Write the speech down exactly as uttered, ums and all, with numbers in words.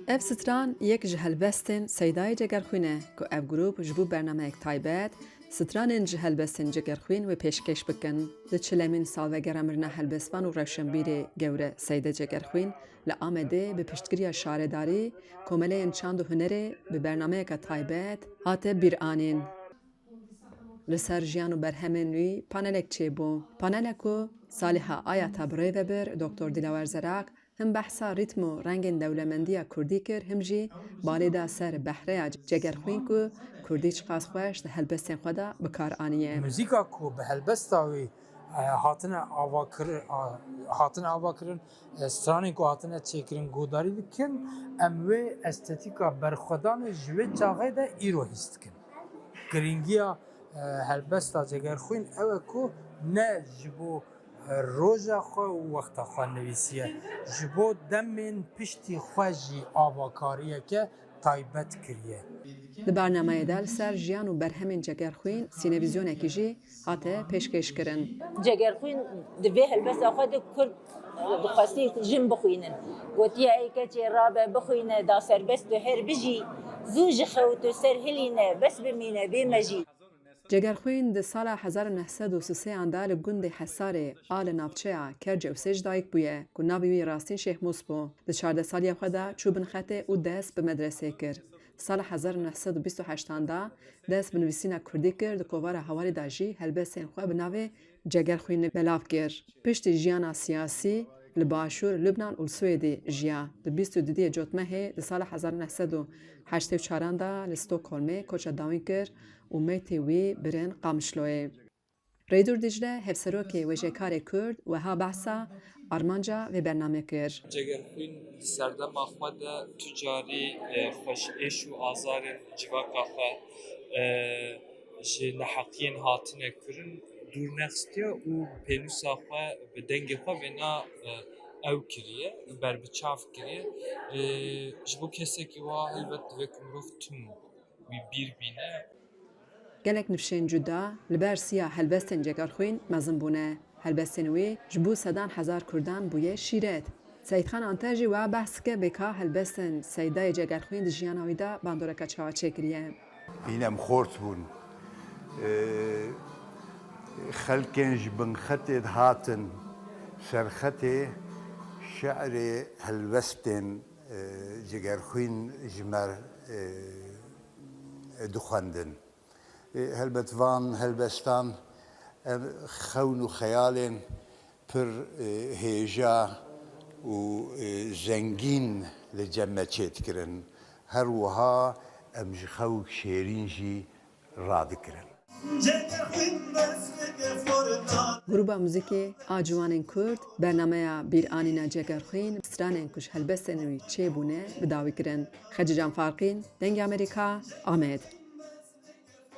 Ev stran yek ji helbestên Seydayê Cegerxwîn e ku ev grûp ji bo bernameyek taybet stranên ji helbestên Cegerxwîn wê pêşkêş bikin. Di çilemîn salvegera mirina helbestvan û rewşenbîrê gewre Seyde Cegerxwîn li Amedê bi piştgiriya şaredarî Komeleyên Çand û Hunerê bi bernameyeke taybet hate bîranîn. Li ser jiyan û berhemên wî panelek çêbû. Panelek ku Saliha Ayata bi rê ve bir, Doktor Dilawer Zerak, him behsa rîtm û rengên dewlemendiya kurdî kir, him jî balê da ser behreya Cegerxwîn ku kurdî çiqas xweş di helbestên xwe de bi kar aniye. Muzîka ku bi helbesta wî, e, hatine avakirin, a, hatine avakirin, e, stranên ku hatine çêkirin guhdarî dikin, em wê estetîka berxwedanê ji wê çaxê de îro hîs dikin. Girîngiya, e, helbesta Cegerxwîn ew e ku ne ji bo, e, roja xwe û wexta xwe nivîsiye, ji bo demên piştî xwe jî avakariyeke taybet kiriye. Di bernameyê de li ser jiyan û berhemên Cegerxwîn sînevîzyonekî jî hate pêşkêşkirin. Cegerxwîn di vê helbesta xwe de kurd dixwestî jin bixwînin. Gotiye, ey keçê rabe bixwîne, da serbest tu her bijî, zû ji xew tu ser hilîne, bes bimîne bê mejî. Cegerxwîn di sala hezar û neh sed û sisêyan de li gundê Hesarê a li navçeya Kercewsê ji dayik bûye ku navê wî rastîn Şêxmûs bû. Di çardeh saliya xwe de çû bin xetê û dest bi medresê kir. Sala hezar û neh sed û bîst û heştan de dest bi nivîsîna kurdî kir, di kovara Hawarê de jî helbestên xwe bi navê Cegerxwîn belav kir. Piştî jiyana siyasî li Başûr Lubnan û li Swêdê jiya. Di bîst û duduyê Cotmehê di sala hezar û neh sed û heştê û çaran de li Stockholmê koça dawîn kir û meytê wî birin Qamişloyê. Rêdûr Dicle, hevserokê wêjekarê Kurd, wiha behsa armanca vê bernamê kir. Cegerxwîn di serdema xwe de tu carî, e, xwe ji êş û azarên civaka xwe, e, ji neheqiyên hatine kirin dûr nexistiye û pênûsa xwe bi dengê xwe vêna, e, ew kiriye, berbiçav kiriye. E, ji bo kesekî wa helbet divê ku mirov tim wî bîr bîne. Gelek nifşên cuda li ber siya helbestên Cegerxwîn mezin bûne. Helbestên wî ji bo sedan hezar kurdan bûye şîret. Seyîdxan Ante jî wiha behs dike bê ka helbestên Seydayê Cegerxwîn di jiyana wî de bandoreke çawa çêkiriye. Hîn em xort bûn. Ee, xelkên ji bin xetê dihatin ser xetê şi'rê helbestên, e, Cegerxwîn ji me, e, dixwendin. E, helbet van helbestan, e, xewn û xeyalên pir, e, hêja û, e, zengîn li cem me çêdikirin. Her wiha em ji xewk şêrîn jî radikirin. Grûba muzîkê a ciwanên Kurd bernameya bîranîna Cegerxwîn, stranên ku ji helbestên wî çêbûne, bi dawî kirin. Xecîcan Farqîn, Dengê Amerîka, Amed.